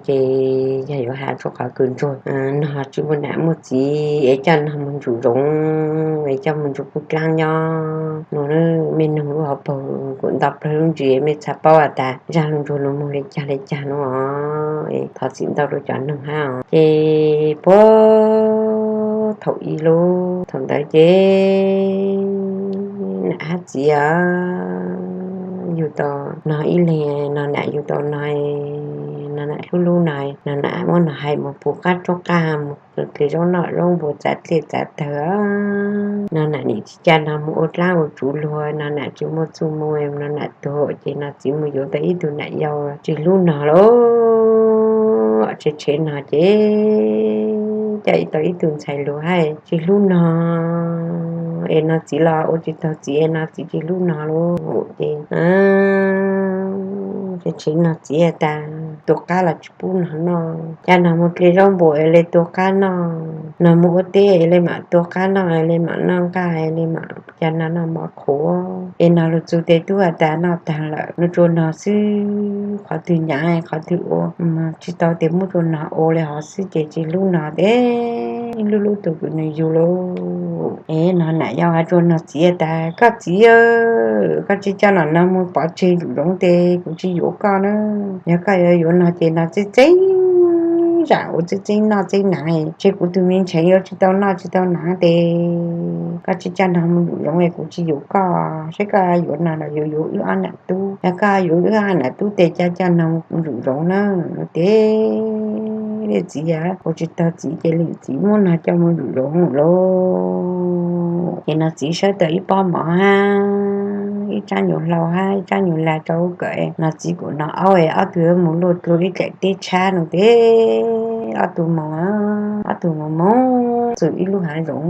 ces yog yuav has rua qhov kws ntsuag no tsis muaj nam muaj txiv es coj no moog ntsum zoov es coj moog ntsum pub dlaab nyob nuav, me noog lub hauv paug kuas nto plawg lub ntsis, mej txhaj paub has tas zaaj lug ntsuag lug moog le caag le caag nuav os. Thov txim ntau rua cov noog hab os. Ces puag thaum i lub thaum ntawd ces nam hab txiv os, yug tau nog ib leeg, no nam yug tau nog, no nam hlub hlub nog, no nam muab nog hais moog puag qaab roob qaab moog dle zaub noj zaub npua txav dlej txav tawg, no nam nim tsis ca nog moog ua dlaab ua tsuv luag, no nam tsis muaj txuj muaj, no nam tuag ces no txiv moog yuav tau ib tug nam yau tsis hlub nog lawm, tshev tshev nog ces coj tau ib tug ntxhais lug hab tsis hlub nog, es no txiv los ua tsis taug txiv es no txiv tsis hlub nog lawm ces tshev tshev nog txiv tas tua qab los tsis pub nog noj, ca nog moog dle zaub npua es le tua qab noj, nog moog ua teb es le maam tua qab noj es le maam noj nqaj es le maam ca no noj mov qhuav es nog lug txug tes tub has tas noj taag lawm, nub rua nog xwb, qhov twg nyaav qhov twg ua tsis tau tes muab rua nog ua le hov xwb ces tsis hlub nog tes hlub hlub tug kws nwg yug lawm. Es no nam yau has rua nog txiv tas koj txiv, koj tsis coj nom noog moog pov tseg ntsum zoov tes kuv tsis yuav koj na. Yog koj yuav yuav nog ces nog txeeb txeeb zam ua txeeb txeeb noj txeeb naav, tseg kuv tug me ntseeg yuav tsis tau noj tsis tau naav tes koj tsis coj nog moog ntsum zoov es kuv tsis yuav koj, saib koj yuav nog los yuav yuav wb ob nam tub, yog koj yuav wb ob nam tub tes ca coj nog ntsum zoov na. Tes txiv ua tsis taug txiv ces txiv muab nog coj moog ntsum zoov lawm. Ces no txiv sawb tau ib pob mov hab ib tsab nyuas hlau hab ib tsab nyuas lag rau kawm, no txiv kuas no aub es ob tug yuav moog luaj dlua ib daim teb tshab no tes ob tug moog, ob tug moog moog txug ib lub haav zoov.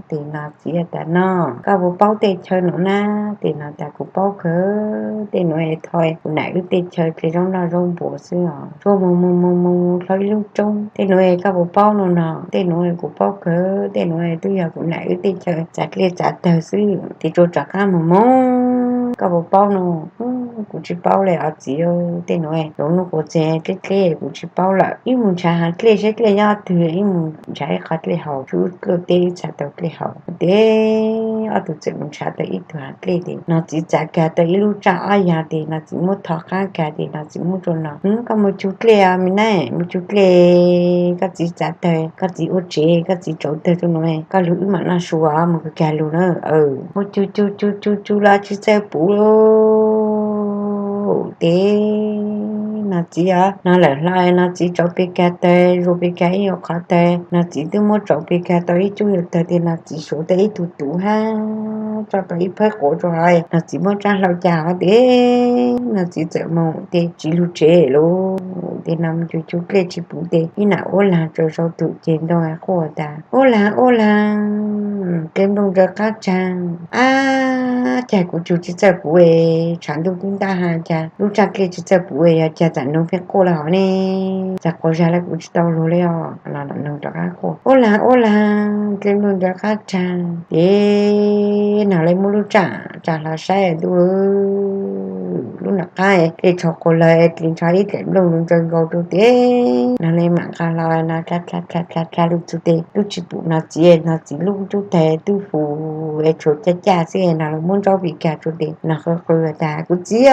Tes no txiv tas no koj puas paub tej chaw nuav na? Tes no tas kuv paub kawg, tej nuav es tho kuv nam wb tej chaw dle zaub noj zaub npua xwb os. Tshuaj moog moog moog moog dlhau ib lub roob, tej nuav es koj puas paub no? No tej nuav kuv paub kawg, tej nuav twb yog kuv nam wb tej chaw txav dlej txav tawg xwb. Tes tsua rov qaab moog moog, koj puas paub no? Kuv tsis paub le os txiv, tej nuav zoov nuav quas txeg dlej dlej kuv tsis paub lawm. Wb moog nrhav haav dlej saib dlej nyob twg, wb moog nrhav ib qho dlej haus, tsuj dluj teb wb txhaj tau dlej haus. Tes ob tug txawm moog nrhav tau ib tug haav dlej tes no txiv txav kag tau ib lub tsaj ob yaag tes no txiv muab tho qaab kag tes no txiv muab rua no, koj moog cug dlej os me nab, moog cug dlej. Koj txiv txav tawg, koj txiv ua tsev, koj txiv tsauv tawg rua nuav, koj lug wb maam noj su os, moog kag lug na. Muab cug cug cug cug cug los tsis txawj puv lawm. Tes no txiv os, no lawm hlo no txiv tsauv peg kag tawg, zuag peg kag ib nyuag qhov tawg, no txiv twb muab tsauv peg kag tau ib cub nyuag tawg tes no txiv suav tau ib tug tuv hab tso tau ib phawb quav rua hov, no txiv muab tsab hlau ca hov tes no txiv txawm moog tes tsis lug tsev lawm. Tes no moog cug cug dlej tsis puv tes ib nam uab laag tsaws sau tum ceg ntoo quaj tas, Uab laag uab laag, dlej nplooj ntsaws qab tsaag, ab, caag kuv cug tsis txawj puv es tshav ntuj tub ntab hab caag lub tsaj dlej tsis txawj puv es yog caag txam nuav pheej quaj le hov ne, txag quas zag le kuv tsis tau lug le os. Nam noog rov qab quaj, Uab laag uab laag, dlej nplooj ntsaws qab tsaag. Tes no le muab lub tsaj tsa hlo saib ntuj, lub nam qab dlej tsho quas lawg dlej ntsho ib dlaim nplooj lug ntsaws nkaus rua tes no le maam nqa hlo no dlha dlha dlha dlha lug txug tes tub tsis pum no txiv, no txiv lub tub tag tub hu es tshuav caj caj xwb no lawv muab ntsaub pes kag rua tes no qw qw tas, Kuv txiv,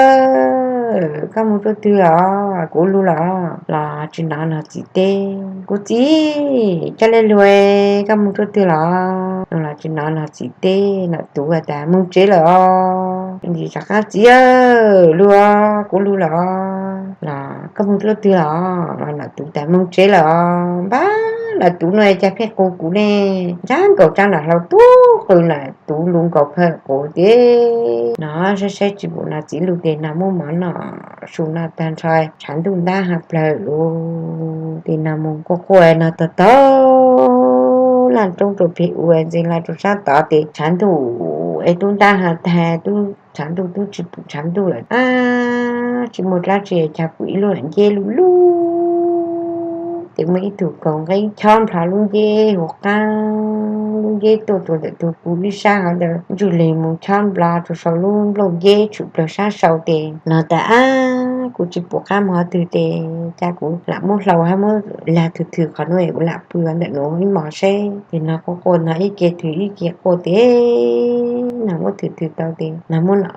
koj moog rua twg los? Kuv lug los? Los tsis nov no txiv teb, Kuv txiv, ca le lug, koj moog rua twg los? Los tsis nov no txiv teb. Nam tuv tas, Moog tsev lawm os. Ntsis rov qab, Txiv, lug os, kuv lug lawm os. Los koj moog rua twg los? Los nam tuv tas, Moog tsev lawm os. Npab, nam tuv no cas pheej qw kuv ne, ntsab nkaus tsab nam hlau tub qw nam tuv lug nkaus phawj quav tes no saib saib tsis pum no txiv lug tes no muab mov noj su noj tag nrho, tshav ntuj ntab hab plawg lug tes no moog quaj quaj no tag tag laj roob rua peg ua ntxeev laj rua sab tod tes tshav ntuj es tub ntab hab tag, tshav ntuj tub tsis pum tshav ntuj lawm. Ab, tsis muaj dlaab tsi, caag pum ib lub nceb lug lug tes muaj ib tug kaus nqeeb chob nplho lub nceb huv qaab, lub nceb tuaj rua ntawm tug kuv ib sab hov ntawd, ntsuj leg moog chob nplho rua sau lub nplooj nceb tshwm plawg sab sau tes no tas, Ab, kuv tsis pum qab mus qhov twg ces cas kuv lam muab hlau hab muab lag thwm thwm qhov nuav es kuv lam pw ntawm nuav ib hmos seb. Ces no quaj quaj no ib ke thwm ib ke quaj tes no muab thwm thwm tau tes no muab nov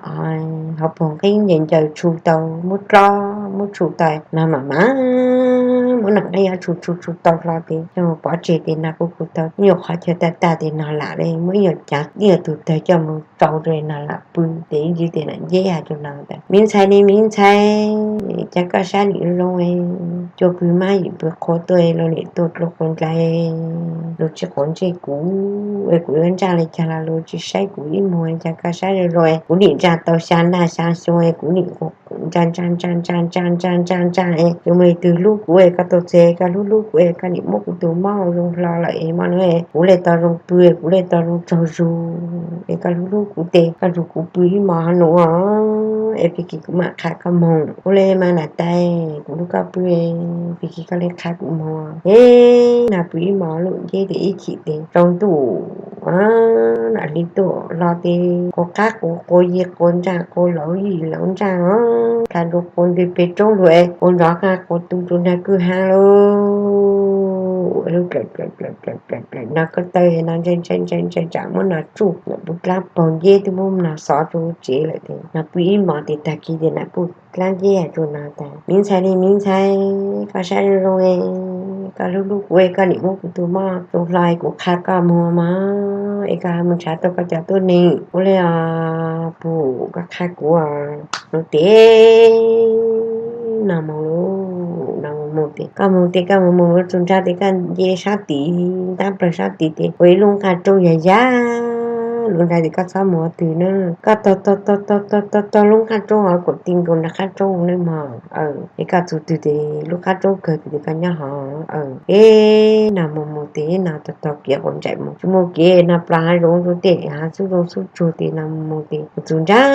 hauv paus nqeeb ncaws ncaws tshum tau, muab dlob muab tshum tau no mam mam muab nov nqeeb ob tshum tshum tshum tau hlo tes coj mus pov tseg tes no kuv kuv tau ib nyuag qhov chaw tag tag tes no lam le muab ib nyuag cav ib nyuag tug tawg coj mus tsau rau no lam pw. Tes ib ntsis tes nam nceb has rua no tas, miv ntxhais ne miv ntxhais, cas koj sab nim zoo zoo, cua pw mab yim pw qhua tuaj, luag nim tuaj dlua quas ntais, luag tsis quav ntsej kuv, kuv yuav ntsaj le caag los luag tsis saib kuv ib muag, cas koj sab zoo zoo, kuv nim ntsaj tau xya naj xya xyoo, kuv nim ntsaj ntsaj ntsaj ntsaj ntsaj ntsaj ntsaj ntsaj, yuav muaj leej twg hlub kuv, koj tuaj txog koj hlub hlub kuv, koj nim muab kuv tus mob zoo hlo lawm es mog, kuv le tau zoo pw, kuv le tau zoo tsaug zug, es koj hlub hlub kuv tes koj nrug kuv pw ib hmos nuav es pig kis kuv mam qha koj moog. Ua le mas nam tais, kuv nrug koj pw, pig kis koj le qha kuv moog. Es nam pw ib hmos lug nceb tes ib chim tes tsaus ntuj nam hli tuaj hlo tes quas qab quas quas yig quas ntsaj quas lauv yig lauv ntsaj os, qha nrug quas ntws peg roob lug es quas nrov qab quas tu rua nraag kwj ha lug. Lub plaws plaws plaws plaws plaws plaws no ko taw no ntshai ntshai ntshai ntshai tsam muab no tsuj, nam pw dlaab paug nceb twb muab no xov rua tsev lawm tes no pw ib hmos tes tag kis tes nam pw dlaab nceb has rua no tas, miv ntxhais ne miv ntxhais, koj sab zoo zoo, koj hlub hlub kuv, koj nim muab kuv tus mob zoo hlo, kuv qha koj moog mog, es koj mus nrhav tau koj cov tuab neeg. Ua le os pum, koj qha kuv os. Nuav tes no moog lug, no moog tes koj moog tes koj moog moog lug txug nraag tes koj nce sab tid, ntaab plawg sab tid tes ua ib lub nqaj roob yag yag lug nraag tes koj txhob mus ua twg na, koj taug taug taug taug taug taug lub nqaj roob os, kuam ti nkaus nraag qab roob ne mog. Es koj txug twg tes lub qab roob kawg twg tes koj nyob hov. Es no moog moog tes no taug taug kev quas ntsais moog, tsis muaj kev no plas hav zoov rua tej hav xub zoo xub tsuag tes no moog moog tes txug nraag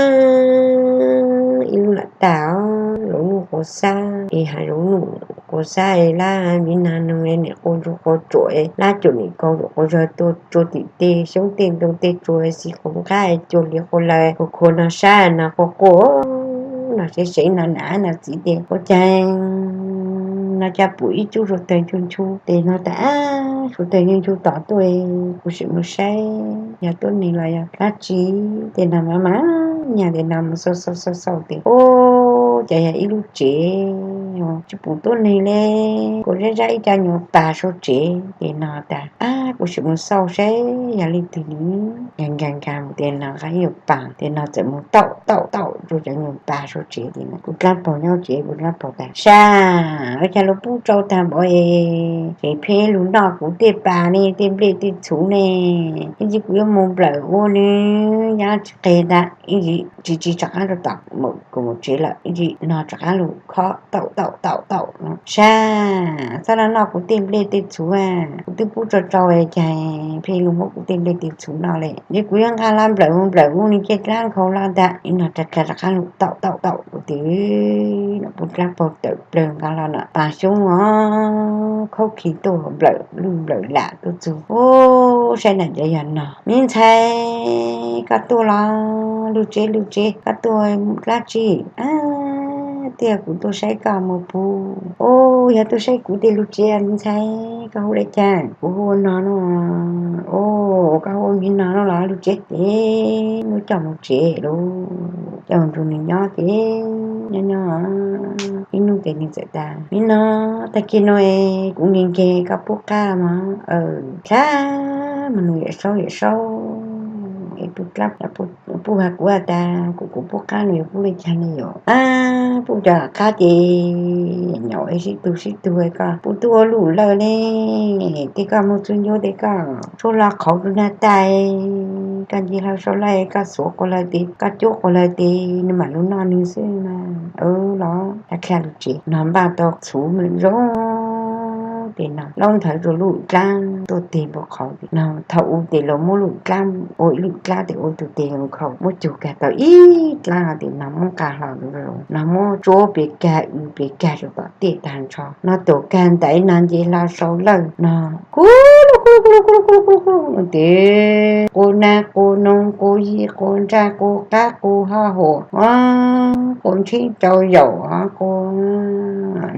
ib lub lam tag os, zoov nuj quas xab es hav zoov nuj quas xab es lab miv nag nug nim quas ntsuag quas tsuam es lab cuam nim kaus quas zog tuaj tsua tim tej xyoob tej ntoo tej tsua xis quas nqab es cua hliv quas lawg quas khuas no sab no quas quas no seev seev no nam nam txiv tes ua caag no ca pum ib tsuj suav tawg ncu ncu tes no tas, suav tawg ncu ncu tom tuaj, kuv sim mus saib yog tuab neeg los yog dlaab tsi. Tes no mas mas nyag tes no mus xauj xauj xauj xauj tes ua cas yog ib lub tsev, tsis pum tuab neeg le, kuv zab zab ib co nyuas pas sau tsev tes no tas, ab kuv sim mus xauj saib yog leej twg li. Nkag nkag nkag mus tes no nqa ib nyuas pas tes no txawm mus taum taum taum rua cov nyuas pas sau tsev tes no kuv dlaab paug nyob tsev, kuv dlaab paug tas, sab, ua cas luag pub rau tag npaum es tseem pheej lug noj kuv tej pas ne, tej nplej tej txhuv ne, ib ntsis kuv yuav mus nplawm ua nws nyab tsis qeg ntag, ib ntsis tsis tsis rov qab rau tom kuv mus tsev lawm, ib ntsis no rov qab lug khob taum taum taum taum no, sab, txhob noj noj kuv tej nplej tej txhuv, kuv twb pub rau rau es cas pheej lug muab kuv tej nplej tej txhuv noj le, es kuv yuav nqag los nplawm ua nplawm ua nws ciaj dlaab nkhaus los ntag. Ib no rag dlag rov qab lug taum taum taum kuv tes no pub dlaab paug tawm plawg nqag los no pas xyoob os, khaub khi tuaj nplawm luj nplawm lam tuaj txug. Ub, saib nam cov yog no, miv ntxhais, koj tuaj los? Lug tsev lug tsev, koj tuaj dlaab tsi? Tiag, kuv tuaj saib koj mus pub. Ub, yog tuaj saib kuv tes lug tsev, miv ntxhais koj hu le caag? Kuv hu ua no no. Ub, koj hu ua miv no no los? Lug tsev tes muab coj mus tsev lauj, coj mus nrug nws nyob tes nyob nyob ib nub tes nws txawm tas, miv no, tag kis no kuv nkees nkees koj pub qab mog. Dlaab mog, nws yawm saub yawm saub es pub has kuv has tas kuv kuv pub qab, nws yuav pub le caag ne yom? Ab, pub cov qab ces nyaum es sib tug sib tug, koj pub tub ua luj lawm ne, tes koj moog txug ncuab tes koj tshuab hlo qhauv rua nag tag, koj nce hlo sau lawm, koj xuav quas lawg tes koj cuab quas lawg tes nws mam lug noj nws xwb mas. Los tag dlha lug tsev no npaj tau txhuv zoo tes no laub nthawv rua lub dlaab tuaj teg npua qhauv tes no. Thaum u tes luag muab lub dlaab ua ib lub dlaab tes ua tug teg nkhaus, muab cug kag tau ib dlaab tes no muab nqaa hlo, no muab tsuab pes kag w pes kag rua tom tej tag nrho no, tuam kag ntaiv no nce hlo sau lawm no, kuv lub kub Ces qus nas qus noog qus yig qus nraj qus qab qus haj huam, qus ntsheb rau yaum, qus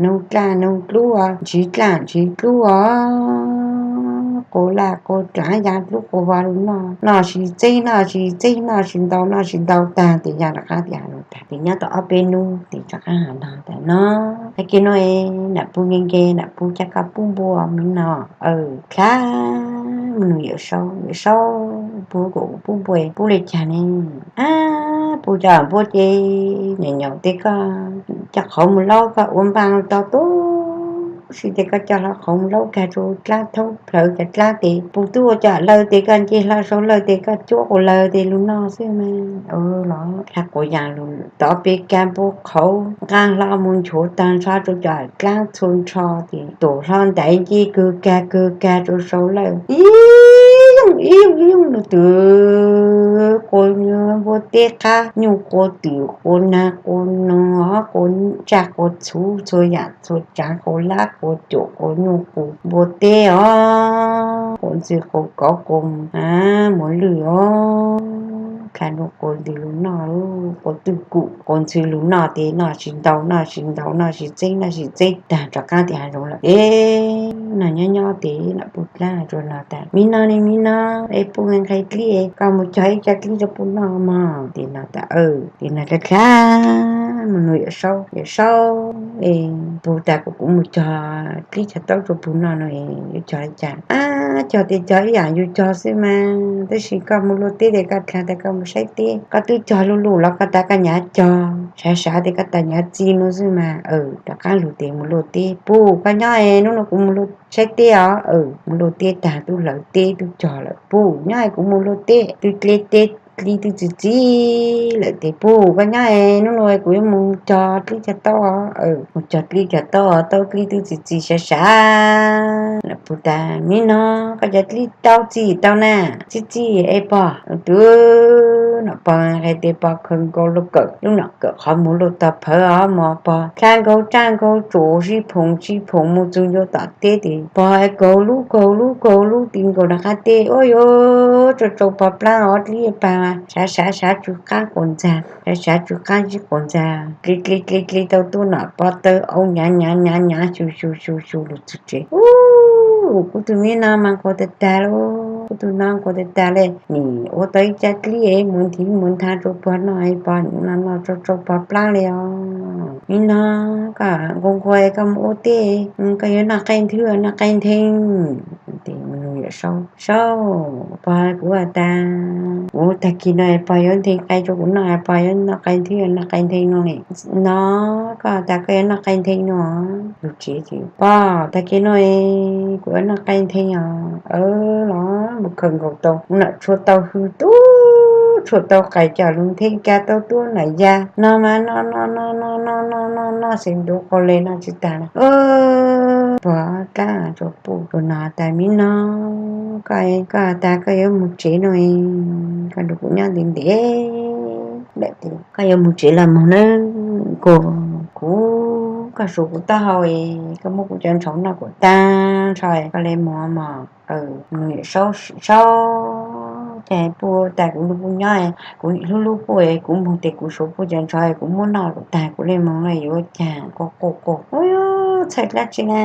noog dlaj noog dlub, ntsis dlaj ntsis dlub os, qus laj qus dlaav ya dlub qus vag lug noj, noj tsis txeeb noj tsis txeeb noj tsis ntau noj tsis ntau tag tes ya rov qab tias has lus tag tes nyob tau ob peb hnub tes rov qab has no tas no, tag kis no es nam pug nkees nkees nam pug ca koj pub npua me no, aw, dlha mus nug Yawm Saub, Yawm Saub, pug kom kuv pub npua, pub li cas ne? Ab, pug cov npua ces nyaum nyaum tes koj coj qhauv mus laub, koj ua npaj tau tub si tes koj coj hlo qhauv mus laub kag rau dlaab thoob plawv cov dlaab tes pug tub ua cov lawg tes koj nce hlo sau lawg tes koj cuab qus lawg tes lug noj xwb mas. Los dlha quas yaas lug tov peb kag npua qhauv nqaa hlo mus nchuav taag nrho rau cov dlaab txhua nrho tes tuam hlo ntaiv nce kawg kag kawg kag rau sau lawj ib yooj ib yooj ib yooj lug twv quas npua teb qab nyuj quas twm quas naag quas noog quas nraj quas txhuv txhua yaam txhua tsaav quas lab quas cuam quas nyuj quas npua teb os, quas ntxwg quas kauv quas muas lwj os, dlha nuav quas ntxwg lug noj, quas twj kum quas ntxwg lug noj tes noj tsis ntau noj tsis ntau noj tsis txeeb noj tsis txeeb tag rov qaab tim hav zoov lawm. Ces noj nyob nyob tes nam pug dlaab rua no tas, me no ne me no, es puj nqe dlib es koj mus cog ib co dlib rau puj noj mog. Tes no tas, tes no dlha dlha mus nug Yawm Saub, Yawm Saub es puj tas kom kuv mus cog dlib cog taub rau puj noj no yuav cog li cas? Ab, cog tes cog ib yaam yus cog xwb mas, tab sis koj mus luaj teb tes koj dlha tas koj mus saib teb, koj twb cog luj luj los koj tas koj nyav cog, sav sav tes koj tas nyav txi no xwb mas. Rov qaab lug tes mus luaj teb, puj koj nyob es hnub no kuv mus luaj saib teb os. Mus luaj teb tag tub hlawv teb tub cog lawm, puj nyob es kuv mus luaj teb twb dleb teb dlib twb txi txiv lawm tes puj koj nyob es hnub no kuv yuav mus cog dlib cog taub os. Mus cog dlib cog taub os, taub dlib twb txi txiv sav sav. Nam pug tas, me no, koj cov dlib taub txi tau na? Txi txiv es pog. Tub, nam pog nqe tes pog khaws nkaus lub kawm, lub nam kawm qhov muag luaj tog phawv os mog, pog dlha nkaus tsaj nkaus tsuam sib phoom sib phoom mus txug ncua tom teb tes pog kaug lub kaug lub kaug lub ti nkaus rov qab teb, ua yuav tsau tsau pog plaab os, dlib pag sav sav sav tsw qaab quas ntxag, sav sav tsw qaab zib quas ntxag, dli dli dli dli tau tub nam pog taw au nyav nyav nyav nyav xyu xyu xyu xyu lug txug tsev. Ub, kuv tug me no mas nquag tag tag lauj, kuv tug no nquag tag tag le, nim ua tau ib caj dlib es mus nthi mus ntha rau pog noj es pog no noj tsau tsau pog plaab li os. Me no, koj nquag nquag koj mus ua teb, koj yuav noj qee nthwv noj qee ntheeg? Tes nug Yawm Saub, Saub, pog kuv has tas kuv tag kis no pog yuav nthe qee rau kuv noj, pog yuav noj qee nthwv noj qee ntheeg no ne. No, koj has tas koj yuav noj qee ntheeg no? Lug tsev ces, pog, tag kis no kuv yuav noj qee ntheeg os. Los mus khaws nkaus tau nam tshuaj tau hwj tub, tshuaj tau qais coj lug nthe kag tau tub nam ya no mas no no no no no no no no xeev ntuv qau le noj tsis tag na. Pog dlaab rua puj rua no tas, me no, koj, koj has tas koj yuav mus tsev no, koj nrug kuv nyob ntev ntev lawm tes koj yuav mus tsev los moog na? Kuv, kuv, koj suav kuv taub hau es koj muab kuv cov ntshauv noj kuas tag nrho koj le moog mog. Saub, Saub, cas puj tas kuv nrug puj nyob, kuv nim hlub hlub puj, kuv moog tes kuv suav puj cov ntshauv kuv muab noj kuas tag kuv le moog no yuav ua cas? Quaj quaj quaj, txhawj dlaab tsi na,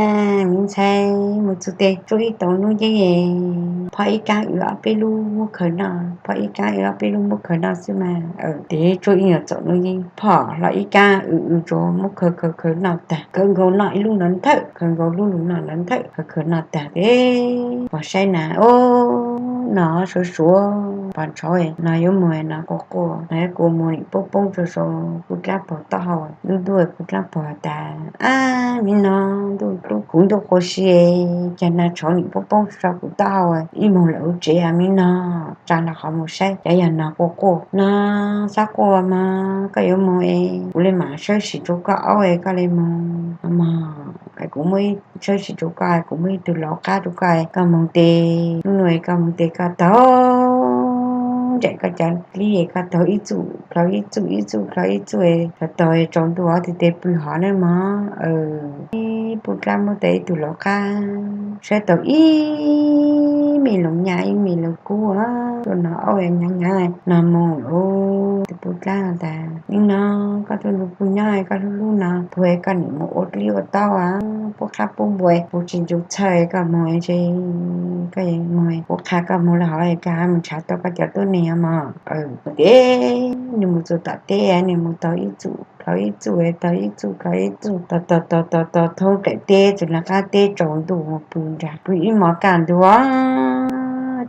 me ntxhais, mus txug tes tsuab ib tau noob yeeb es phoj ib kaab wb ob peb lub muab khaws noj, phoj ib kaab wb ob peb lub muab khaws noj xwb mas. Tes tsuab ib nyuag txaum noob yeeb phoj hlo ib kaab wb wb rua muab khaws khaws khaws noj tag, khaws nkaus noj ib lub no nthawm, khaws nkaus lub lug noj no nthawm, khaws khaws noj tag tes pog saib na, o, no suav suav pog ntshauv no yuav moog no quaj quaj no yuav kua muag nim poob poob rua sau kuv dlaab pog taub hau. Ntuj ntuj kuv dlaab pog tas, ab, me no, ntuj ntuj kuv ntuj quas si, cas nas tshauv nim poob poob rua sau kuv taub hau, ib moog lawm ua tsev me no, tsaa los qhov mus saib cov yog no quaj quaj no. Txhob quaj mog, koj yuav moog es kuv le maam sawb sim rua koj aub es koj le moog mog. Kuv muaj ib, sawb sim rua koj, kuv muaj ib tug lauv qab rua koj, koj moog tes, nub nua koj moog tes koj taug nraim koj cov dlib es koj taug ib txuj dlhau ib txuj ib txuj dlhau ib txuj, taug taug tsaus ntuj tes tes pw hov nawb mog. Pub dlab muab tau ib tug lov qab saib tau ib me loos nyaj ib me loos kub tuaj no, aub hnyav hnyav no mus lawm. Tus pub dlab tas, Nim no koj tuaj nrug kuv nyob, koj hlub hlub no puag koj niam mus ua dlib ua taub, pub qab pub npua, puv tsis ncu txhawj, koj mus es koj mus, kuv qha koj mus los hov, koj mus ntshav tau koj cov tuab neeg mog. Ces nws mus txug tom teb, nws mus tau ib txuj dlhau ib txuj, tau ib txuj dlhau ib txuj, tau tau tau tau tau thoob daim teb, txug nram qab teb, tsaus ntuj mus pw nrag, pw ib hmos kaj ntug,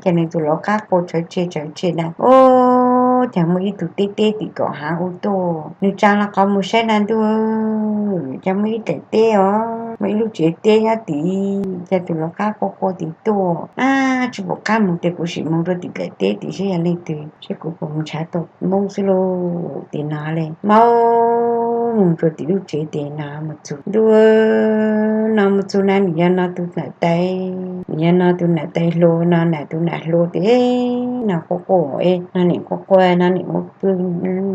ces nws tus lov qab qua tshawv tseg tshawv tseg na, ub, ces muaj ib tug teb teb tim kaum hav ua tuaj. Nws tsa los qhov mus saib na, ntuj, ces muaj ib daim teb os, muaj ib lub tsev teb nyob tim, ces tus lov qab qua qua tim tuaj, ab, tsis pum qab mus, ces kuv sim mus rua tim daim teb tim saib yog leej twg, saib kuv puas mus ntshav tau Moob xwb lauj. Ces no le Moob mus rua tim lub tsev, ces no mus txug, ntuj, no mus txug na, nim yog no tus nam tais, nim yog no tus nam tais hluas, no nam tus nam hluas, ces no quaj quaj, no nim quaj quaj, no nim ua pw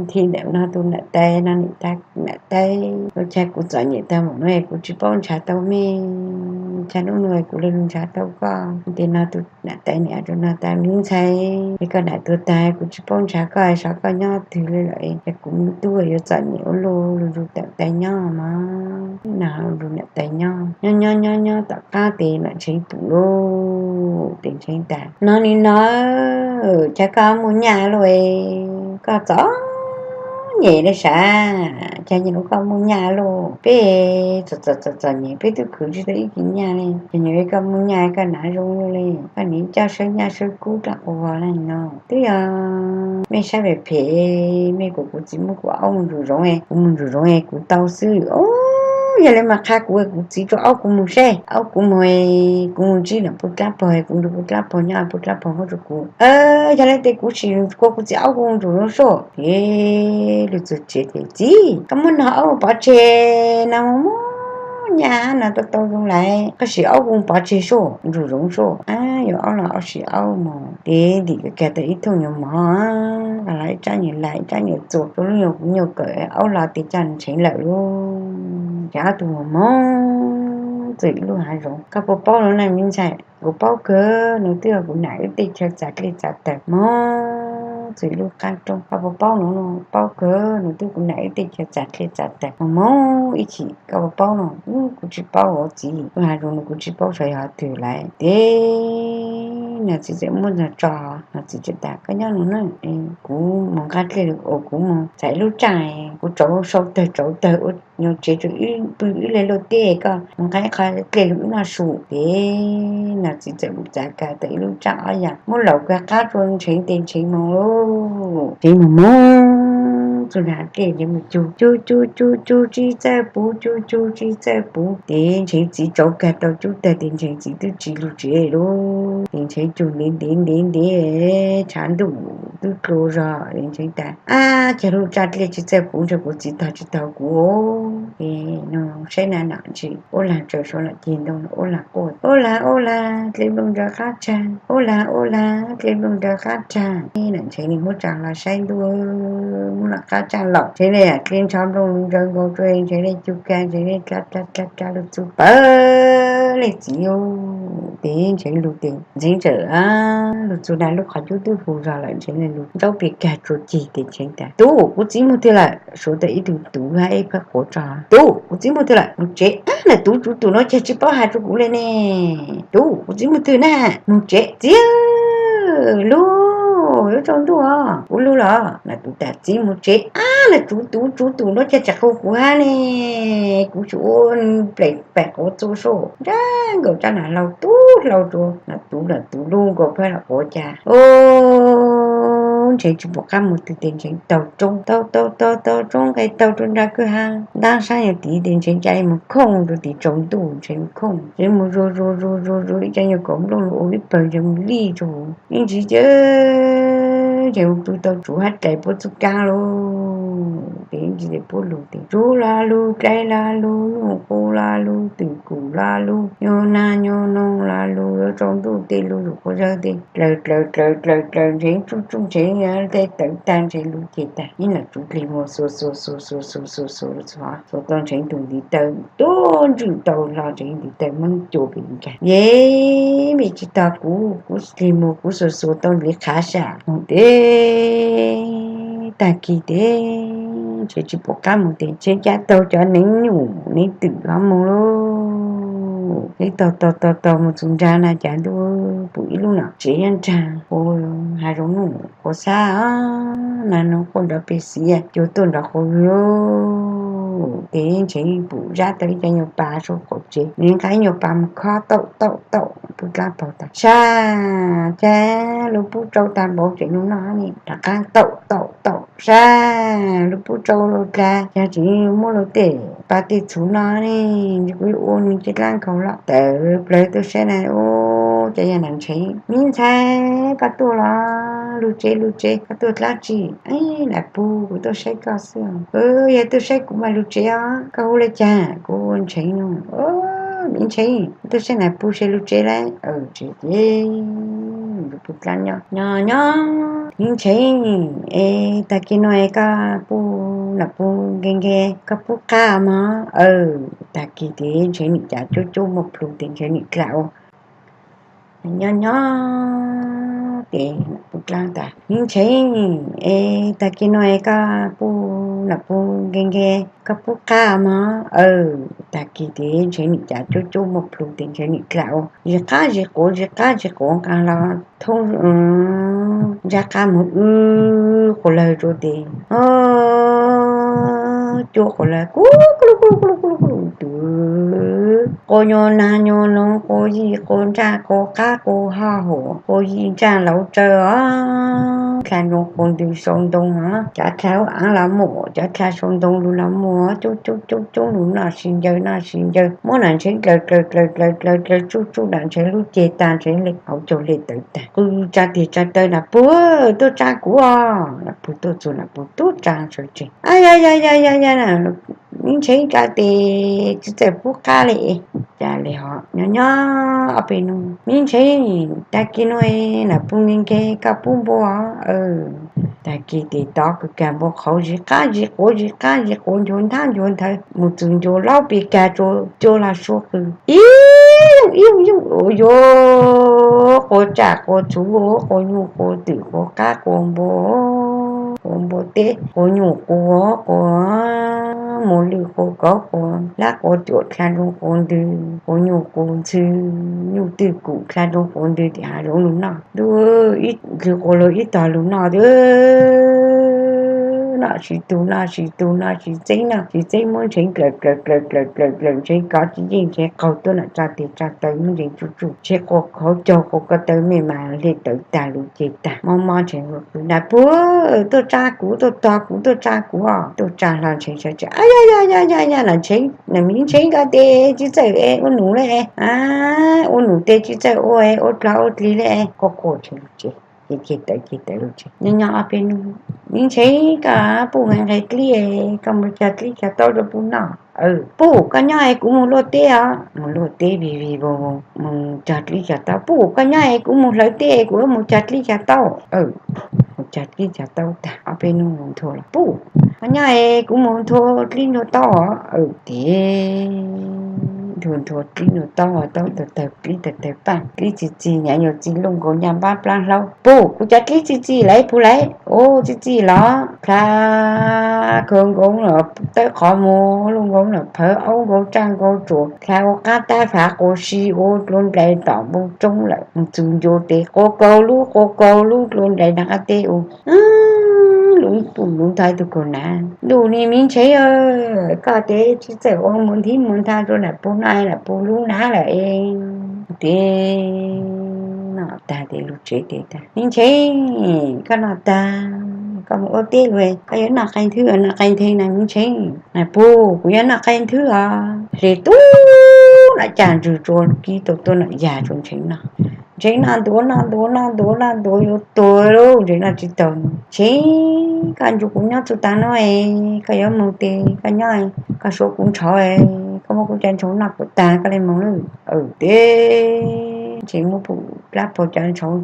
nthi ntawm no tus nam tais, no nim tas nam tais, ua cas kuv txom nyem tag npaum no kuv tsis paub ntshav tau mej, cas hnub no kuv le lug ntshav tau koj. Ces no tus nam tais nim rua no tas, me ntxhais, es koj nam tuag tag kuv tsis paub ntshav koj, xyov koj nyob twg le lawm, es kuv mus tub yuav txom nyem ua luj lug nrug nam tais nyob mog. No lug nam tais nyob nyob nyob nyob nyob tom qab ces nam Ntsheev pum lawm, ces Ntsheev tas, no nim no cas koj mus nyaj lawm, koj txom nyem le sav, cas nyuam qhuav koj mus nyaj lawm, peb txom txom txom nyem peb twb khwv tsis tau ib kis nyaj le, cas nyuam qhuav koj mus nyaj koj hnav zoo lawm le, koj nim coj sawb nyaj sawb kub dlaj quas vog le no. Twb yog mej saib phem phem, mej kom kuv txiv muab kuv aub mus ntsum zoov, kuv mus ntsum zoov kuv tau xwb. Ub, yog le mas qha kuv, kuv txiv rua aub kuv mus seb, aub kuv mus, kuv mus ntsib nam pug dlab pog, kuv nrug pug dlab pog nyob, pug dlab pog muab rua kuv. Yog le tes kuv sim kua kuv txiv aub kuv mus ntsum zoov soj. Ces lug txug tsev ces, txiv, koj muab no aub pov tseg no, mus nyaj no tau tau zoo lawm, koj sim aub kuv pov tseg soj, ntsum zoov soj. Ab, yuav aub los aub sim aub mus. Ces ntim kag tau ib thooj nyuag mov, los ib tsab nyuag lais, ib tsab nyuag txuas, rua lub nyuag kuv nyuag kawm, aub los tes coj Ntsheev lawm lauj. Ces ob tug mus moog txug ib lub hav zoov. Koj puas paub nuav na me ntxhais? Kuv paub kawg, nuav twb yog kuv nam wb tej chaw txav dlej txav taws. Moog txug ib lub qab roob, koj puas paub nuav? Paub kawg, nuav twb kuv nam wb tej chaw txav dlej txav taws. Moog moog ib chim koj puas paub nuav? Kuv tsis paub os txiv, lub hav zoov nuav kuv tsis paub saib yog twg lawm. Ces nam txiv txawm muab ntog tso, nam txiv txawm tas, koj nyob nuav na, kuv moog nqa dlej lug, kuv moog txhais lub tsaj, kuv tsauv sau tawg tsauv tawg ua nyuag tsev rua wb pw wb le luaj teb, koj moog nqa ib qho dlej lug wb noj su. Ces nam txiv txawm lug txav kag tau ib lub tsaj ob yam, muab laum kag qab rua Ntsheev tes Ntsheev moog lauj. Ntsheev moog moog txug nrag dlej, Ntsheev moog cug cug cug cug cug tsis txawj puv, cug cug tsis txawj puv. Ces Ntsheev txiv tsauv kag tau cub tawg tes Ntsheev txiv twb tsis lug tsev lauj. Ces Ntsheev cug ntev ntev ntev ntev, tshav ntuj twb dlua zog, Ntsheev tas, ab, cas lub tsaj dlej tsis txawj puv, ntshe kuv txiv tog tsis tau kuv. Ces nug saib na, nam tsis ua lag tsaws suav lawm ceg ntoo, ua lag quaj, ua lag ua lag dlej nplooj nraws qab tsag, ua lag ua lag dlej nplooj nraws qab tsag. Nam Ntsheev nws muab tsa los saib ntuj, muab los qab tsaj laum, Ntsheev le dlej ntsho nplooj nraws nkaus rua, Ntsheev le cug kag, Ntsheev le dla dla dla dla lug txug pawg le txiv. Ces Ntsheev lug tes Ntsheev txawm lug txug nrag lub qhov cub twb hu zog lawm, Ntsheev le lug ntsaub pes kag tsua ceg tes Ntsheev tas, tub, kuv txiv moog twg lawm? Suav tau ib tug tuv hab ib phab quav tso. Tub, kuv txiv moog twg lawm? Moog tsev. Ab, nam tuv tsuv tus nuav cas tsis paub has rua kuv le ne? Tub, kuv txiv moog twg na? Moog tsev. Txiv, lug, yuav tsaus ntuj os, kuv lug los. Nam tuv tas, txiv moog tsev. Ab, nam tuv tsuv tus nuav cas tsis qhu kuv hab ne? Kuv tsis ua plees pais quav txua soj. Nrag nkaus tsab nam hlau tub hlau rua nam tuv, nam tuv lug nkaus phab nam quav cas. Ub, Ntsheev tsis pum qab moog twg tes Ntsheev taug roob, taug taug taug taug roob nqes taug rua nraag kwj ha ntaab saab nyuag tid tes Ntsheev ca le moog khooj rua tim tsaus ntuj. Ntsheev moog khooj, Ntsheev moog zuag zuag zuag zuag zuag ib co nyuag kaum nplooj lug ua ib pawg, Ntsheev moog lij rua huv ib ntsis ces Ntsheev moog pw tau tsuv hab dlais puab txuj kaab lauj. Ces Tsis tias puab lug tes, tsuv lo lug, dlej lo lug, nyuj qus lo lug, twm kum lo lug, nyuag nag nyuag noog lo lug, yuav tsaus ntuj tes lug, zuj qub zawg tes dlaws dlaws dlaws dlaws dlaws, ntshev tsuj tsuj ntshev, tej tawv tag ntshev, lub ceg tag, ib nam tsuv dlig muag xuas xuas xuas xuas xuas xuas xuas xuas tau ntshev tus ntiv taw tuab ntswj tau hlo, ntshev ntiv taw muab cua pem nkag. Yeej tsis tog kuv, kuv dlig muag kuv xuas xuas tau ntiv qhav sam. Tes tag kis tes ntshev tsis pum qab mus tes ntshev cav taug cov neev nyuj neev twm hov mus lauj. Ntshev taug taug taug taug mus txug nraag na cas ntuj pum ib lub nam tsev nyob nraag ua hav zoov nuj, quas xab nag noog quaj nrov pes xiav cuag tuaj nrov quas vwg. Tes ntshev pum zab tau ib co nyuag pas saum qaum tsev, nws nqa ib nyuag pas mus khob taum taum taum pub dlaab paug tas, sab, cas lug pub tsau tag npaum tsev nub no ne, rov qaab taum taum taum, sab, lug pub tsau lug dlaag, cas tseem muab lug tej pas tej txhuv no ne, kuv yuav ua nws caj dlaab nkaus los. Tawm plawg tuaj saib na, ub, cas yog nam ntshev. Me ntxhais, koj tuaj los? Lug tsev lug tsev, koj tuaj dlaab tsi? Nam pug, kuv tuaj saib koj xwb. Yog tuaj saib kuv mas lug tsev os. Koj hu le caag? Kuv hu ntshev no. Me ntshev, tuaj saib nam pug, se lug tsev lawm. Tsev ces pug dlaab nyob nyob nyob. Me ntshev, es tag kis no es koj puj nam pug nkees nkees, koj pub qab mog. Tag kis tes ntshev nim cav cub cub muaj plhu tes ntshev nim dlaag ua nyob nyob tes nam pug dlaab tas. Me ntshev, es tag kis no es koj puj nam pug nkees nkees, koj pub qab mog. Tag kis tes ntshev nim cav cub cub muaj plhu tes ntshev nim dlaag ua zis qab zis quav zis qab zis quav nqaa los thoob ntsab qab moog wb quas lawg rua tes cua quas lawg kub kub lug kub lug kub lug kub lug tw, quas nyuag nag nyuag noog, quas yij quas nraaj, quas qab quas haj huam, quas yij nraaj lauv tsawv os. Dlha nroo quas ntws sau ntoo os, cov dlha hauv aav los muaj, cov dlha sau ntoo lug los muaj, coob coob coob coob lug noj si ncaws noj si ncaws, muab nam ntshev dlaws dlaws dlaws dlaws dlaws dlaws tsuj tsuj nam ntshev lub ceg tag, ntshev le hauv caug le tawv tag, qw tsa tes tsa taw, nam pug tuaj tsa kuv os. Nam pug tuaj txug nam pug tub tsa sawv tsees, ya ya ya ya ya, me ntshev, koj tes tsis txawj pub qab le es. Cas le hov nyob nyob ob peb nub, me ntshev, tag kis no nam pug nkees nkees, koj pub npua. Tag kis tes tov kag npua qhauv zis qab zis quav zis qab zis quav, ncuav nthab ncuav nthawv mus txug ncuav laub pes kag rua cua los sua qw, ib yooj ib yooj yooj, yuav quas tsaj quas txhuv, quas nyuj quas twm, quas qab quas npua, quas npua teb, quas nyuj quas, quas muas lwj quas kauv, quas lab quas cuam, dlha nroo quas ntws, quas nyuj quas ntxhw, nyuj twj kum, dlha nroo quas ntws tim hav zoov lug noj. Ntuj, ib lwg quas lug ib tog lug noj, noj tsis tug noj tsis tug noj tsis txeeb noj tsis txeeb, muab ntshev dlaws dlaws dlaws dlaws dlaws dlaws, ntshev kov tsis yeej, ntshev qaug tuab nam tsa tes tsa taw, muab ntshev tsuj tsuj, ntshev quas hauv caug quas ko taw me mas hle tawv tag lub ceg tag mob mob, ntshev nam pug tuaj tsa kuv, tuaj tog kuv, tuaj tsa kuv os. Tuaj tsa hlo ntshev sawv tsees, ya ya ya ya ya, nam ntshev, nam me ntshev, koj tes tsis txawj ua num le, ua num tes tsis txawj ua, ua dlog ua dlig le, quaj quaj ntshev lug tsev. Ceg tawv ceg tawv lug tsev nyob nyob ob peb nub, me ntshev, koj puj nqe nqe dlib, koj mus cog dlib cog taub rua puj noj. Puj, koj nyob es kuv mus luaj teb os. Mus luaj teb vij vij voog voog, mus cog dlib cog taub. Puj, koj nyob es kuv mus hlawv teb, kuv yuav mus cog dlib cog taub. Mus cog dlib cog taub tag ob peb nub mus nthua los, puj, koj nyob es kuv mus nthua dlib nthua taub os. Tes nthua nthua dlib nthua taub, taub tawg tawg, dlib tawg tawg, paaj dlib txi txi, nyaav nyuag txi luj nkaus, nyaj npab plaab hlaub. Puj, kuv cov dlib txi txi lawm puj lawm. Ua txi txi los dlha khawv nkaus los tawb qhov muag, luj nkaus los phawv, aub nkaus tsaj nkaus tsuas, dlha ua qab tab fav quas si, ua dlua nplais tom npoo tsoob lawm. Mus txug ncuav tes quas kaug lub quas kaug lub dlua nplais nram qab teb ua lub puj lub nthaib tug kaug nav. Ntuj, niag me ntshev, koj tes tsis txawj ua muas nthib muas ntha rua nam puj noj, nam puj lub nav lawm es. Tes noj tag tes lug tsev tes tag, me ntshev, koj noj tag koj mus ua teb lug, koj yuav noj qee nthwv noj qee nthe na me ntshev? Nam puj, kuv yuav noj qee nthwv os. Hle tub nam caj ntswg rua kib tau tuab nam yag rua ntshev noj. Ntseev noj ntuav noj ntuav noj ntuav noj ntuav yuav tuag lauj, Ntseev noj tsis taus. Ntseev, koj nrog kuv nyob txog tav no es koj yuav mus ces koj nyob, koj suav kuv ntshauv, koj muab kuv cov ntshauv noj kom tag koj li mus lauj. Tes Ntseev muab plab pag cov ntshauv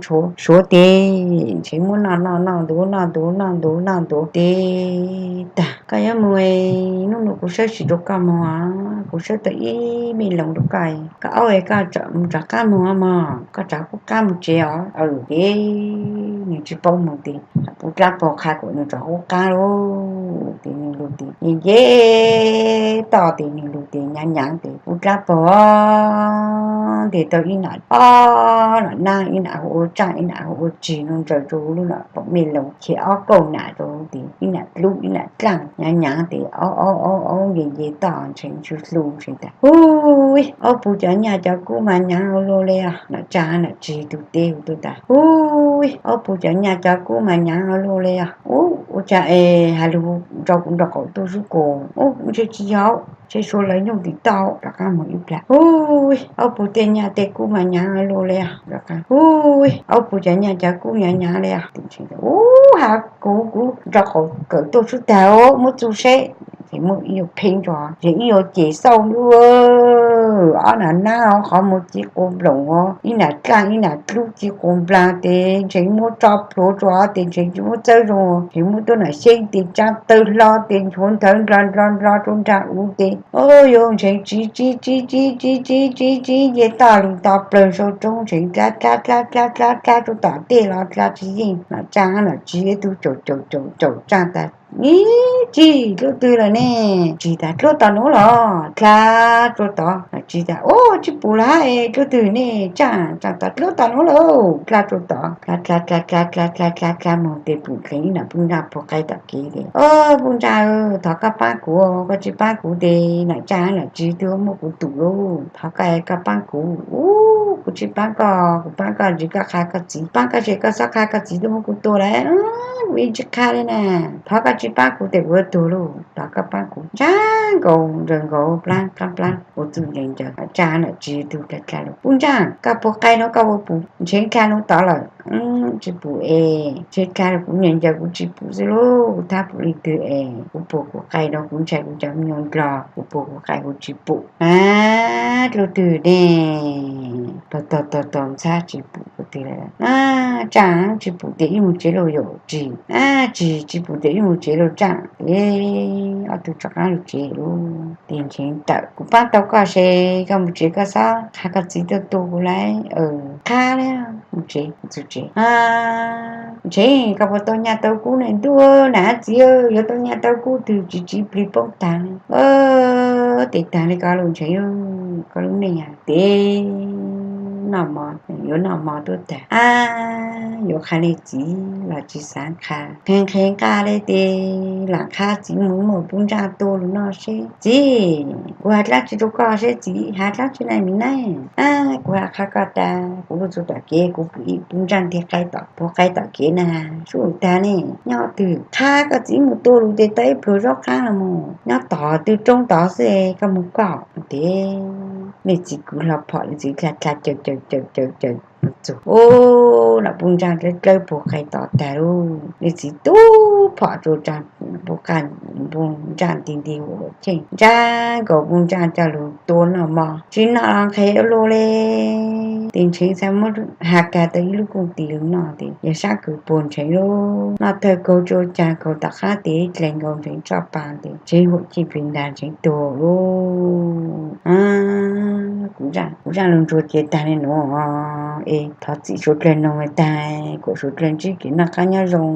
suav tes Ntseev muab noj noj noj ntuav noj ntuav noj ntuav noj ntuav tes tag, koj yuav mus, hnub no kuv saib tsis rau koj mus, kuv saib tau ib me loos rau koj, koj aub es koj rov qab mus mog, koj rov qub qab mus tsev os. Tes nws tsis paub mus tes pub plab pag qha kom nws rov qub qab lauj. Tes nws lug tes nce nce toj tes nws lug tes nyav nyav tes pub plab pag ntes tau ib nam, ob nam nab, ib nam hu ua Tsaj ib nam hu ua Tsis no ntsaws rau lub nam pom me loos, ces ob kauj nam rau tes ib nam dlub ib nam dlaaj nyav nyav tes aub aub aub aub nce nce toj Ntseev tsis hlu Ntseev tas, Ub, aub puv cov nyaj cov kub mas nyav ua luaj li os. Nam Tsaj nam Tsis tug teb hu tuaj tas, Ub, aub puv cov nyaj cov kub mas nyav ua luaj li os. Ub, ua cas es has lug nrog kuv nrog qaum tuaj sub kos? Ub, ntshe tsis yog, ntshe suav lawv nyooj tim toj. Rov qab mus ib plag, Ub, aub puv tej nyaj tej kub mas nyav ua luaj li os. Rov qab, Ub, aub puv cov nyaj cov kub nyav nyav li os. Ub, has kuv, kuv nrog qaum kawm tuaj sub tag, muab txug seb. Ces muab ib yuav pheeb ntso, ces ib yuav ces xauj lub ob nam nab qhov muag ci quas nploos, ib nam dlaaj ib nam dlub ci quas nplas tes Ntseev muab tso plhuav rua tes Ntseev tsis muab txawb zoo, Ntseev muab tuab nam xyeeb tes tsaab tawg hlo tes nthuav nthawv nrog nrog nrog rua nraag u tes, Ub, yuav Ntseev tsiv tsiv tsiv tsiv tsiv tsiv tsiv tsiv nce toj lug to plawg sau roob Ntseev dlab dlab dlab dlab dlab dlab rua tom tej los dlab tsis yeej. Nam Tsaj nam Tsis ib tug caum caum caum caum Tsaj tas, Ib Tsis, dluab twg lawm ne? Tsis tas, Dluab tom nuav los. Dlab rua tod. Nam Tsis tas, Ub, tsis pum lawm hab es dluab twg ne? Tsaj, Tsaj tas, Dluab tom nuav lauj. Dlab rua tod, dlab dlab dlab dlab dlab dlab dlab moog tes pum dheev ib nam Puj Ntsaj puag qaib tom kev tes, Ob, Puj Ntsaj, thov koj paab kuv, koj tsis paab kuv tes nam Tsaj nam Tsis twb muab kuv tum lauj. Thov koj, koj paab kuv. Ub, kuv tsis paab koj, kuv paab koj ntshe koj qha koj txiv, paab koj ntshe koj xob qha koj txiv tuaj muab kuv tua lawm. Kuv yeej tsis qha li na. Thov koj tsis paab kuv tes kuv yuav tuag lauj. Thov koj paab kuv. Ntsaj nkaus ntsawg nkaus plaab qaab plaab ua txuj ntees ncaws. Tsaj nam Tsis tug dlab dlab lug, Puj Ntsaj, koj puag qaib nuav koj puas pum Ntseev dlha nuav tod lawm? Tsis pum es, Ntseev dlha lug kuv nyeem ncaws kuv tsis pum xwb lauj. Kuv thab pum leej twg es kuv puag kuv qaib nuav kuv ntshai kuv cov me nyuam ndlog, kuv puag kuv qaib kuv tsis pum. Ab, dluab twg ne? Tog tog tog tog ntxhab tsis pum dluab twg lawm. Ab, Tsaj, tsis pum tes wb moog tsev lauj yom. Tsis, ab, Tsis, tsis pum tes wb moog tsev lauj Tsaj. Tes ob tug rov qaab lug tsev lauj. Tes Ntseev tawm, Kuv paab tau koj se koj moog tsev koj xob qha koj txiv tuaj tua kuv lauj. Qha li, moog tsev, txug tsev. Ntseev, koj puas tau nyaj tau kub ne? Ntuj, nam txiv, yuav tau nyaj tau kub twg, tsis tsiv plig poob taag li. Tes taag li koj lug Ntseev, koj lub neej tes noj mov, yuav noj mov tuab taag, ab, yuav qha nej txiv los tsis xaav qha. Qhee qhee nqaj li tes lam qha txiv moog muab Puj Ntsaj tua lug noj seb. Txiv, kuv has dlaab tsi rau koj seb txiv, has dlaab tsi na mi neej? Ab, kuv has qha koj tas, kuv lug txug tom kev kuv pum ib Puj Ntsaj ntiag qaib tom, puag qaib tom kev na, sub lug taag ne, nyob twg? Qha koj txiv moog tua lug tes tau ib pluag zaub qaab los mus, nyob tom tw roob tod xwb, koj moog koj. Tes nej txiv kwv hlo phom, nej txiv dlha dlha caws caws caws caws caws txug, ub, nam Puj Ntsaj dlawb dlawb puag qaib tod taag lauj. Nej txiv tub phom rua Puj Ntsaj nti nti ua cheej, Ntsaj nkaus Puj Ntsaj coj lug tua noj mov tsis noj los nqhes ua luaj li. Tes Ntseev txhad muab has kag tau ib lub kooj tis lug noj tes yog sab kws puag Ntseev lauj. Noj thawj kaug tsuj caag kaug tom qab tes dlaig nkaus Ntseev txoj pa tes Ntseev huam cij pes ntaag Ntseev tuag lauj. Kuv zaaj lug ntsuag ces taag le nuav es thov txim suav dlawg noog taag, kuas suav dlawg ntsib kev noj qaab nyob zoo,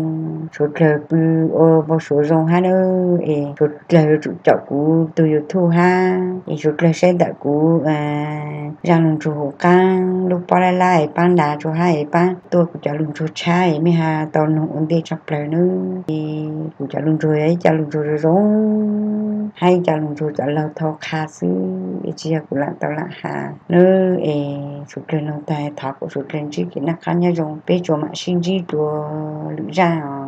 suav dlawg pw ua npau suav zoo hab nawb, es suav dlawg yuav tsum caum kuv tug YouTube hab, es suav dlawg saib ntawm kuv zaaj lug ntsuag huv qaab lub pob lab lab es paab ntav rua hab es paab tuaj kuv cov lug ntsuag tshab es mej has tau noog ua ntej tshaj plawg nawb. Es kuv cov lug ntsuag yog ib co lug ntsuag zoo zoo hab ib co lug ntsuag cov laug thau qha xwb es tsis yog kuv laam tau laam has nawb. Es suav dlawg noog taag thov kuas suav dlawg ntsib kev noj qaab nyob zoo, peb tsuas maam sib ntsib dlua lwm zaaj os.